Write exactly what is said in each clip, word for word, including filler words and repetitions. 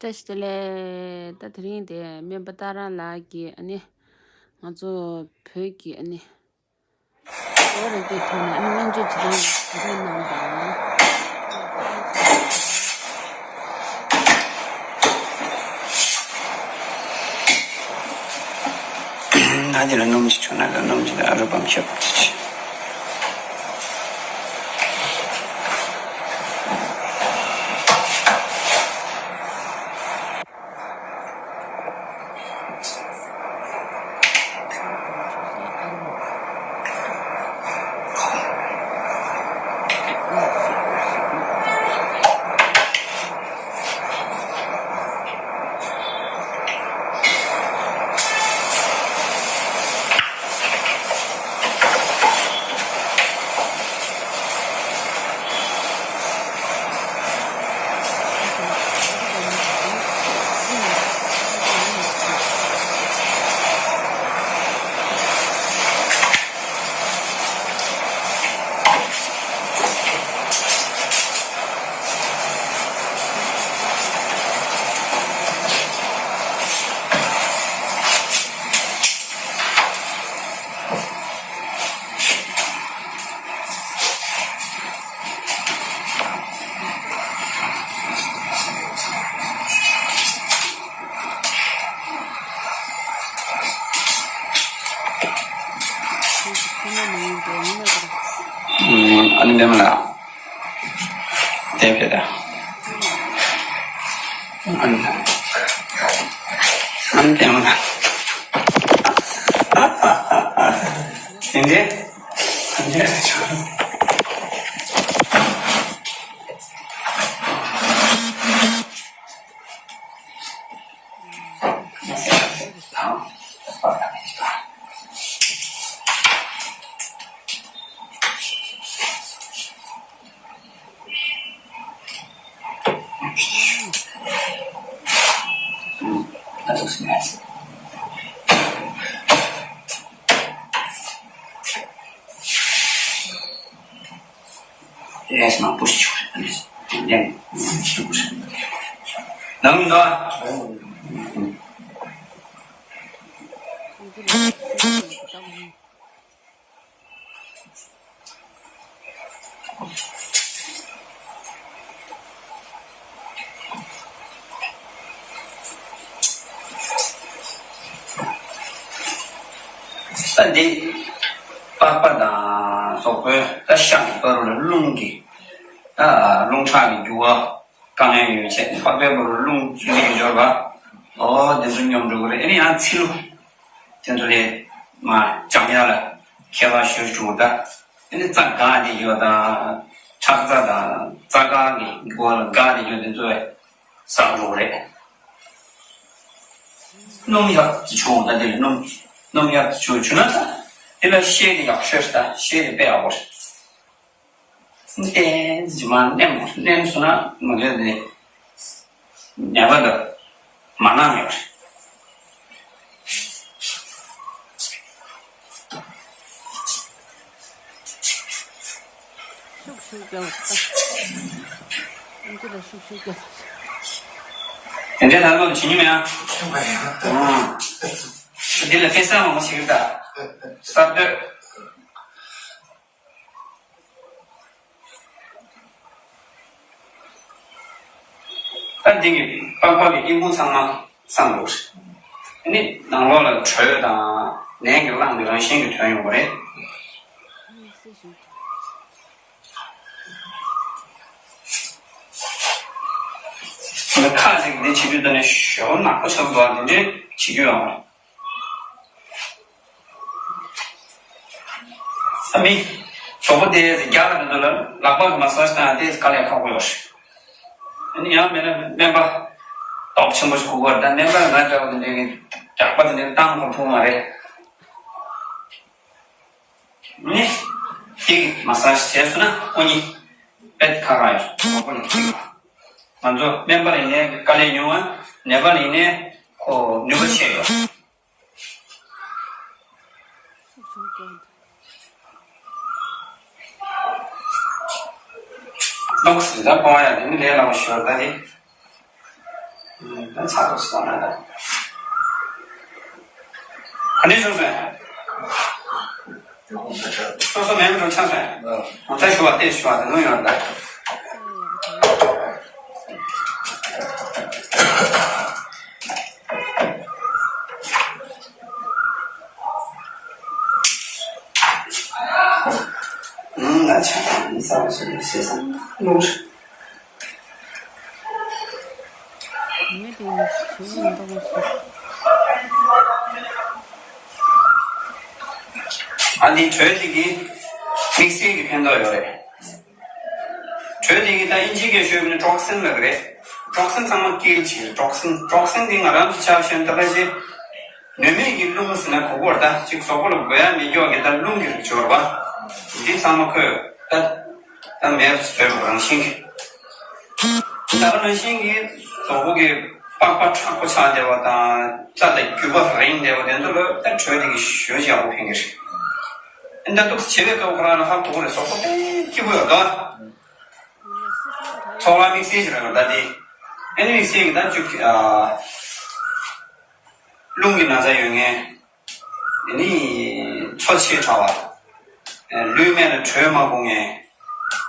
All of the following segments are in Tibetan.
བཀྲ་ཤིས་བདེ་ལེགས། ད་དེ་རིང་དེ་སྨན་པ་ཏཱ་ར་ལགས་ཀྱིས་ཨ་ནི་ང་ཚོ་བོད་ཀྱི་ཨ་ནི་ལོ་རེ་འགའི་ཐོག་ནས་ཨ་ནི་སྨན་བཅོས་བྱེད་སྟངས་ལ་གོ་སྒྲིག་གནང་དང་། ན་འདི་ལ་སྣུམ་གྱིས་བྱུགས་ན་ལ་སྣུམ་གྱིས་ཨ་རུ་བམ་ཤབ་ཏུ་བྱེད། ཨ་ནི་འདེམས་ལ། དེ་བས་ད། ཨ་ནི། ཨ་ནི་འདེམས་ལ། དེ་འདྲས། དེ་འདྲས་ཆགས། ལས་མང་པོ་ཞིག་བྱུང་རེད། ལས་མང་པོ་ཞིག་བྱུང་རེད། ནང་མི་འདུག་ཨ། ད་འདི་པགས་པ་དང་སོག་པོའི་ད་ཤ་གི་བར་ལ་རླུང་གི་ད་རླུང་ཁྲག་གི་རྒྱུ་བ་དཀའ་ངལ་ཡོད་ཆེད་པགས་པའི་བར་ལ་རླུང་བཙུད་ནས་འབྱོར་བ། ཨོ་དེ་ཚོ་སྙོམས་འགྲོ་གི་རེད། ཨེ་ནི་ཡང་ཚིལ་ལུ་དེ་ཚོ་ལས་མ་འཇམ་ཡག་ལ་ཁྱད་པར་ཞེ་པོ་བྱུང་ད། ཨེ་ནི་རྩ་འགག་དེ་ཡོད་དང་ཁྲག་རྩ་དང་རྩ་འགག་གི་མགོ་ལ་འགག་དེ་ཡོད་དེ་ཚོ་བསགས་འགྲོ་གི་རེད། སྣུམ་ཡག་ཅིག་བྱུང་ད་དེ་ལ་སྣུམ། སྣུམ་ཡག་ཅིག་བྱུང་བྱུང་ན་ད་དེ་ལ་ཤེལ་དེ་ཡག་ཤོས་ད་ཤེལ་དེ་དཔེ་ཡག་པོ་རེད། བསྟན་ཟིན་མ་མནན་མནན་སོང་ན་མ་གི་དེ་ནད་པ་འདི་མ་ན་མེད་པ་རེད། ཤུགས་ཤུགས་རྒྱབ། ཨ་ཅེ་ལ་ཤུགས་ཤུགས་རྒྱབ། དེ་འདྲའི་ལྷ་ལོ་བྱེད་ཉིན་མེད་ཨ། འདི་ལ་དཔེ་བསམ་མང་པོ་ཞིག་རེད་ད། གསར་གཏོད། ད་འདི་གི་པགས་པ་གི་ཨི་ཁུང་ཚང་མ་སངས་འགྲོ་གི་རེད། ཨ་ནི་ནང་ལོགས་ལ་དྲོད་དང་ནད་ཀྱི་རླངས་འདི་རང་བཞིན་གྱིས་ཐོན་ཡོང་གི་རེད། ཁ་ཅིག་འདི་བྱེད་རྒྱུ་དེ་ནི་ཞོ་ནག་པོ་ཆགས་འདུག་འདི་འདྲའི་བྱེད་རྒྱུ་ཡོང་བ། ཨ་མི། གཟུགས་པོ་དེ་རྒྱག་གི་འདུག་ལ་ལག་པ་གི་མ་སཱ་ཇི་བཏང་དེ་དཀའ་ལས་ཁག་པོ་ཡོད་རེད། ཨ་ནི་ཡང་མིན་ན་སྨན་པ་སྟོབས་ཆེན་པོ་ཞིག་དགོས་པ་རེད། ད་སྨན་པ་ང་འདྲ་བ་དེ་འདྲའི་རྒྱག་པ་དེ་འདྲའི་བཏང་ཁོམ་ཐུབ་མ་རེད། ནི། དེ་གི་མ་སཱ་ཇི་བྱས་སོང་ན་ཁོ་གཉིས་དཔེ་ཁག་རང་ཡོད་རེད། ཁོ་ནི་ཁྱི་ང་ཚོ་སྨན་པ་ལ་ཡིན་ནའི་དཀའ་ལས་ཉུང་བ། ནད་པ་ལ་ཡིན་ནའི་ཁོ་ནུས་པ་ཆེ་ཡོད། ལོག་སི་ད་པོ་ཡ་དེ་ནི་ལས་སླ་པོ་ཞིག་ད་དེ། ཚ་ཐོག་སོང་ན་ད། ག་འདྲས་བྱུང་སོང་། སོ་སོ་མེད་མི་འགྲོ་ཆགས་སོང་། ད་ཞུ་བ་ལྟས་ཞུ་བ་དེ་ནོ་ཡོང་ད། ང་ཆ་ཚང་མི་ས་བ་སོ་ནས་ཟེར་སང་ལོ། ཨ་ནི་དྲོད་དེ་གི་དམིགས་བསལ་གྱི་ཕན་ཐོགས་ཡོད་རེད། དྲོད་དེ་གི་ད་ཨིན་ཇིའི་སྐད་ཤོད་ནི་ཊོག་སིན་ལབ་རེད། ཊོག་སིན་ཚང་མ་སྐྱེལ་བྱེད་ཊོག་སིན། ཊོག་སིན་དེ་ང་རང་ཚོ་ཆ་བཞག་ན་ད་ཕལ་ཆེར་ནུས་མེད་ཀྱི་རླུང་ཟེར་ན་གོ་གོ་ར་ད་ཅིག་གཟུགས་པོ་ལ་དགོས་ཡ་མེད་ཀྱོག་གི་ད་རླུང་གི་རིགས་འབྱོར་བ་འདི་ཚང་མ་ཁོས་ད་ད་མེད་བཟོས་པ་རང་བཞིན་གྱི། ད་ག་ནང་བཞིན་གྱི་གཟུགས་པོ་གི་པགས་པ་མཁྲེགས་པོ་ཆགས་བསྡད་པ་དང་རྩ་དང་རྒྱུས་པ་རིང་བསྡད་པ་དེ་ཚོ་ལ་ད་དྲོད་དེ་གི་ཞོ་ཅིག་ཡག་པོ་ཕན་གྱི་རེད། ཨ་ནི་ད་འདུག་སེ་བྱེད་པའི་སྐབས་ཁོ་རང་ལ་ཧ་གོ་གི་རེད། གཟུགས་པོ་དཔེ་སྐྱིད་པོ་ཡོད་དོ། ཚོར་བ་དམིགས་བསལ་ཅིག་རེད་ད་དེ། ཨ་ནི་དམིགས་བསལ་གྱི་ད་ཅིག་ཨ། རླུང་གི་ན་ཚ་ཡོད་མཁན། དེ་ནི་འཚོ་ཆེ་དྲགས་པ། ལུས་སྨད་ལ་དྲོད་མ་འགོ་མཁན།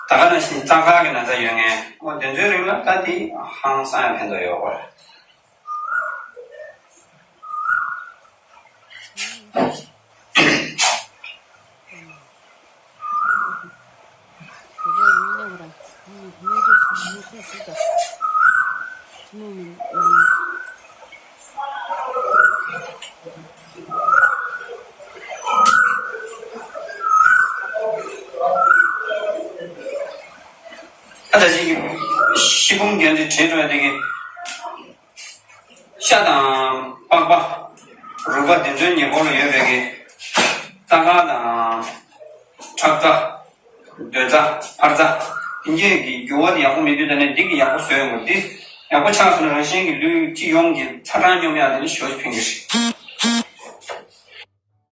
ད་ག་ནང་བཞིན་རྩ་དཀར་གྱི་ན་ཚ་ཡོད་མཁན། འོ་དེ་ཚོའི་རིགས་ལ་ད་དེ་ཧང་སང་ཡང་ཕན་ཐོགས་ཡོད་པ་རེད། ད་ལྟ་ཅིག་ཤི་བུམ་རྒྱན་དེ་དྲན་འགྲོ་ཡ་དེ་གི། ཤ་དང་པགས་པ། རུས་པ་འདི་ཚོའི་ཉེ་འཁོར་ལ་ཡོད་པའི་གི། རྩ་དཀར་དང་། ཁྲག་རྩ། སྡོད་རྩ། འཕར་རྩ། འདི་གས་ཀྱི་འགྱུར་བ་དེ་ཡག་པོ་མེད་དུས་ད་ནས་འདི་གི་ཡག་པོ་བཟོས་ཡོང་དགོས། འདི་ཡག་པོ་ཆགས་སོང་ན་རང་བཞིན་གྱི་ལུས་སྤྱི་ཡོངས་ཀྱི་ཚ་གྲང་སྙོམས་ཡག་དེ་ནི་ཞེ་པོ་ཅིག་ཕན་གྱི་རེད།